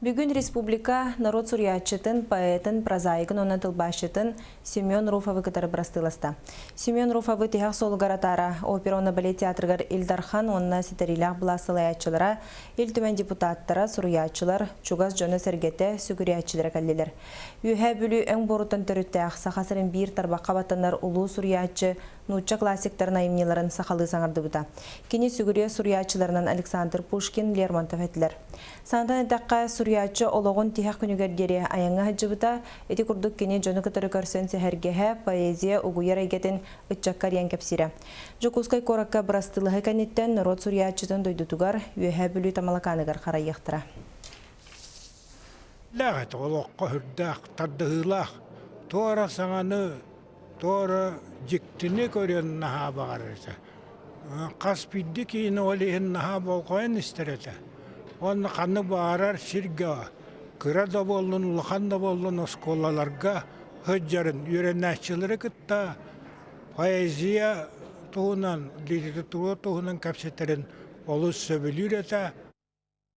Бүгүн республика норуот суруйааччытын, поэтын, прозаигын уонна тылбаасчытын Семен Руфовы кытары бырастыыласта. Семен Руфовы тиһэх суолугар атаара опера уонна балет театрыгар Ил Дархан уонна ситэриилээх былаас салайааччылара, Ил Түмэн депутаттара, суруйааччылар, чугас дьоно-сэргэтэ, сүгүрүйээччилэрэ кэллилэр. Үөһээ Бүлүү өҥ буоруттан төрүттээх Саха сирин биир тарбахха баттанар улуу суруйааччы нуучча классиктарын айымньыларын сахалыы саҥардыбыта. Кини сүгүрүйэ суруйааччыларынан Александр Пушкин, Лермонтов этилэр. Санатан эттэххэ, суруйааччы олоҕун тиһэх күнүгэр диэри айаҥҥа сылдьыбыта. Ити курдук кини дьону кытары көрсөн сэһэргэһэ, поэзия угуйар эйгэтин ыччакка арыйан кэпсиирэ. Дьокуускай куоракка бырастыылаһыы кэнниттэн норуот суруйааччытын дойдутугар Үөһээ Бүлүү Тамалакааныгар харайыахтара. Лээх этэ олоххо сүрдээх тардыһыылаах, туора саҥаны, туора дьиктини көрүөн наһаа баҕарар этэ. Хас биирдии киһини ол иһин наһаа болҕойон истэр этэ. Уонна ханнык баҕарар сиргэ кыра да буоллун, улахан да буоллун оскуолаларга сылдьарын үөрэнээччилэри кытта поэзия туһунан, литература туһунан кэпсэтэрин олус сөбүлүүр этэ.